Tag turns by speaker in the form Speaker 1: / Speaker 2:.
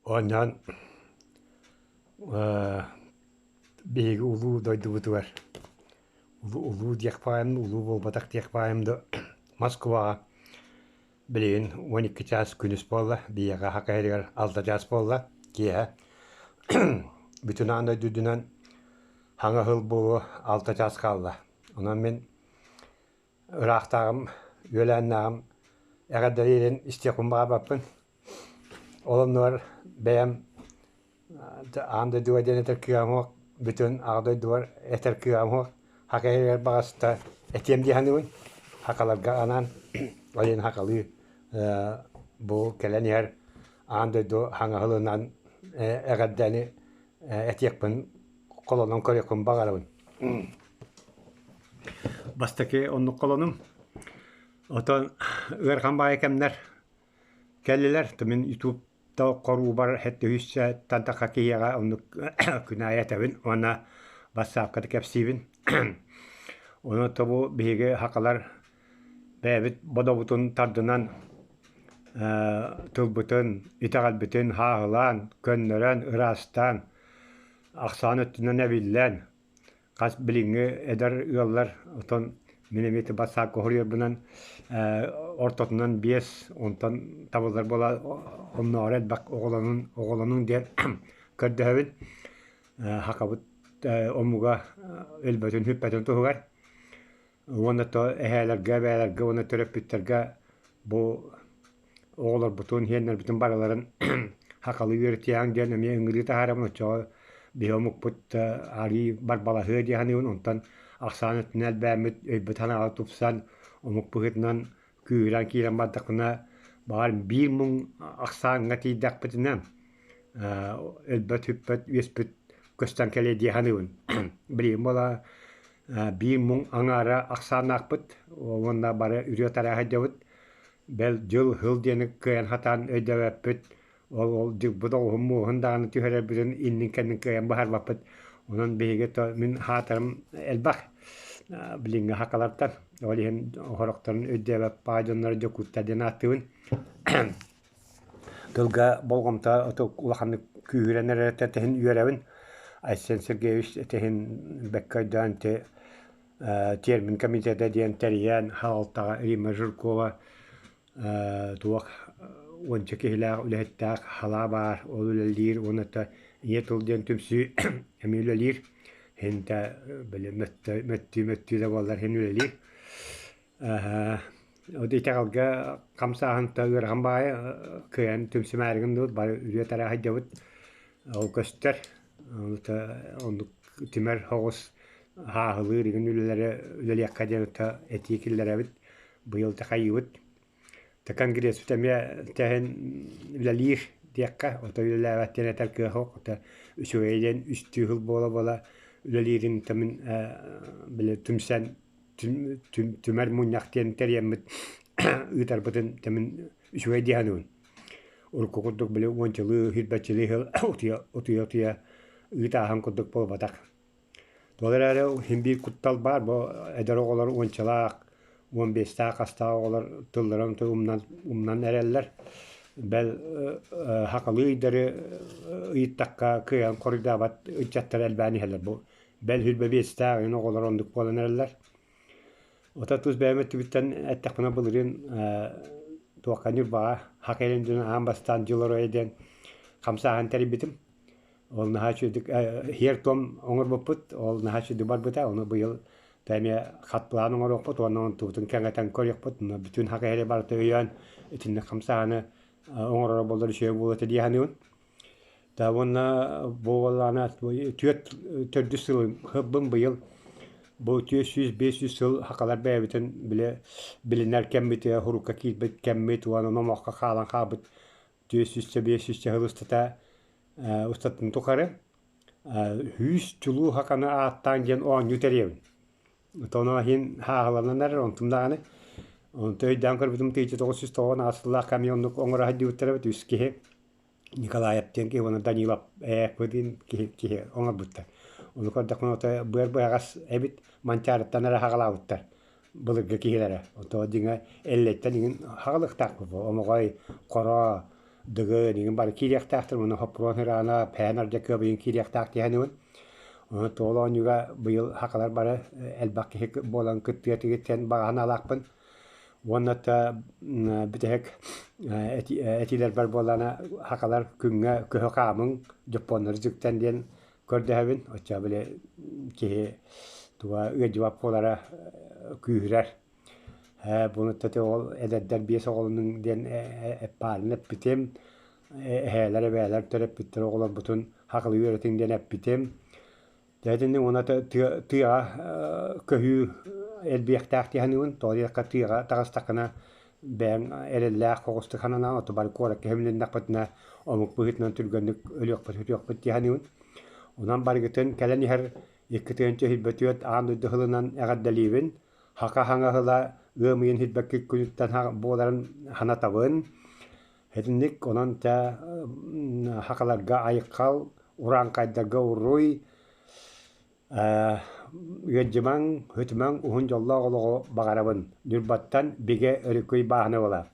Speaker 1: Оонньоон биһиги улуу дойдубутугар улуу диэх баайым, улуу буолбатах диэх баайым да Москваҕа билигин 12 чаас күнүс буолла, биһиэхэ Саха сиригэр 6 чаас буолла киэһэ. Бүтүн аан дойду үрдүнэн саҥа ыһыл буолуо 6 чаас хаалла. Онон мин ыраахтааҕым, үөлээннээҕим эҕэрдэлиирин истиэхпин баҕарбаппын. Ол оннугар бэйэм аан дойдуга диэн этэр кыаҕым суох, бүтүн аҕа дойдубар этэр кыаҕым суох. Саха иһигэр баҕаста этиэм дии саныыбын. Сахаларга анаан ол иһин сахалыы бу кэлэн иһэр аан дойду хаҥаһылынан эҕэрдэни этиэхпин холонон көрүөхпүн баҕарабын. Бастакы оннук холонум. Отон ыарахан баайы кэмнэр кэллилэр. Мин ютубта хоруубар сэттэ тахха киһиэхэ оннук күн аайы этэбин уонна бассаапка да кэпсиибин. Онон тобу биһиги сахалар бэйэбит бодобутун тардынан тылбытын, итэҕэлбитин хааһылаан, көннөрөн, ыраастаан, ахсаан өттүнэн эбиллэн, хас билиҥҥи эдэр ыаллар оттон мин эмиэ бассаапка хоруйарбынан ортотунан биэс, онтон табыллар буола оннооҕор элбэх оҕолонун оҕолонуҥ диэн көрдөһөбүн. Сахабыт омуга өлбөтүн-сүппэтин туһугар. Уонна то эһээлэргэ, эбээлэргэ уонна төрөппүттэргэ бу оҕолорбутун, сиэннэрбитин барыларын сахалыы үөрэтиэҕиҥ диэн эмиэ ыҥырыы таһаарабын. Оччоҕо биһи омукпут арыый барбалаһыа дии саныыбын. Онтон ахсаан өттүнэн элбээммит, өйбүт-санаабыт тупсан, омук быһыытынан күүһүрэн киирэн бардахпына, баҕар биир муҥ ахсааҥҥа тиийдэхпитинэ, өлбөт-сүппэт үөспүт көстөн кэлиэ дии саныыбын. Билигин буолла биир муҥ аҥаара ахсааннаахпыт уонна бары үрүө-тараа сылдьабыт. Бэл дьыл-сыл диэни кыайан сатаан өйдөөбөппүт. Ол ол дьылбыт оҕуһун муоһун даҕаны түһэрэрбитин иннин-кэннин кыайан быһаарбаппыт. Онон биһиги то мин хаатарым элбэх билиҥҥи сахалартан. Ол иһин сорохторун өйдөөбөт баай дьоннору дьокууттар диэн ааттыыбын. Тылга болҕомто улаханнык күүһүрэн эрэрэ тэһин үөрэбин. Айсен Сергеевич тэһин бэккэ өйдөөн ити термин комитета диэн тэрийэн салалтаҕа Римма Жиркова туох уонча киһилээх үлэһиттээх халаа баар, ол үлэлиир уонна ийэ тыл диэн түмсүү эмиэ үлэлиир. Иһин да били мөттүү-мөттүү да буоллар иһин үлэлиир. Итэҕэлгэ хамсааһынта ыарахан баайы кыайан түмсүмээригин дуу бары үрүө-тараа сылдьабыт ол көстөр оннук түмэр соҕус хааһылыыр игин үлэлэри үлэлиэххэ диэн этии киллэрэбит быйыл такайыыбыт конгреспыт эмиэ тэһин үлэлиир диэххэ отой үлэлээбэт диэн этэр кыах суох үчүгэй диэн үстүү сыл буола-буола үлэлиирин мин били түмсэн түмэр мунньах диэн тэрийэммит ыытарбытын тэмин үчүгэй дии саныыбын. Урукку курдук били уончалыы, сүүрбэччэлии сыл утуйа утуйа ыытааһын курдук буолбатах. Ол эрээри син биир куттал баар бу эдэр оҕолор уончалаах, 15-тээх хастаах оҕолор тылларын умнан умнан эрэллэр. Бэл сахалыы ыйдары ыйыттахха кыайан хоруйдаабат ыччаттар элбээн иһэллэр бу Бэл 25-тээх эҥин оҕолор оннук буолан эрэллэр. Ота тус бэйэм өттүбүттэн эттэхпинэ былырыын туохха Ньурбаҕа Хак Элин дьоно аан бастаан дьыл оройо диэн хамсааһын тэрийбитим. Ол наһаа үчүгүйдүк һиэр-туом оҥорбуппут, ол наһаа үчүгүйдүк барбыта. Ону быйыл эмиэ хат план оҥоруохпут уонна онтубутун кэҥэтэн көрүөхпүт. Бүтүн Хак Эли барыта өйөөн итинник хамсааһыны оҥороро буоллар үчүгэй буолуо этэ дии саныыбын. Да уонна бу уоллаана түөрт төрдүс сылын сылбын быйыл бу 400-500 сыл сахалар бэйэбитин билэ билинэр кэммитигэр сурукка киирбит кэммит уонна номоххо хаалан хаалбыт 400-500 сыл устата устатын тухары сүүс чулуу саханы ааттаан диэн оонньуу тэрийэбин. Тоно иһин хааһыланан эрэр онтум даҕаны онто өйдөөн көрбүтүм 1998 сыллаах камионнук оҥоро сылдьыбыттар эбит үс киһи Николаев диэн киһи уонна Данилов ЭФП-дин киһи, киһи оҥорбуттар. Ону көрдөхпүнэ ото быар быһаҕас эбит Манчаарыттан эрэ хаҕалаабыттар былыргы киһилэрэ. Ото дьиҥэ Эллэйтэн иҥин хаҕалыахтаахпыт. Омоҕой, Хоро, Дыгын игин бары киириэхтээхтэр уонна Хоппуруон Хыраана, Пээн Ардьакыап ыйын киириэхтээх диэхэнибин. Онон туол оонньууга быйыл хакалар бары элбэх киһи буолан кыттыа тигиттэн баҕа санаалаахпын. Уонна та бүтэһик этиилэрбэр буоллаҕына хакалар күҥҥэ көһө хаамыҥ, дьоппуоннары дьиктэн диэн көрдөһөбүн. Оччо били киһи туга ыалдьыбат буолара күүһүрэр. Ээ, буну тete ол эдэрдэр биэс оҕолонуҥ диэн эппаарын эппитим. Эһээлэр, эбээлэр төрөппүттэр оҕолорбутун хахылыы үөрэтиҥ диэн эппитим. Дьэ итинник уонна тыаҕа көһүү элбиэхтээх дии саныыбын. Тоҕо диэтэххэ тыаҕа таҕыстаххына бэйэҥ эрэллээх соҕустук сананаҕын, оттон бары куоракка иһимнэннэхпитинэ омук быһыытынан түргэнник өлүөхпүт-сүтүөхпүт дии саныыбын. Онон барыгытын кэлэн иһэр 2024 аан дойду сылынан эҕэрдэлиибин. Хака хаҥаһыла ыам ыйын сирбэкки күнүттэн буоларын санатабын. Итинник онон тэ хакаларга айыкхал, урааҥхайдарга уруй, ыалдьымаҥ, хөтүмэҥ уһун дьоллоох олоҕу баҕарабын. Ньурбаттан Бигэ Өрүкүй Бааһына буолар.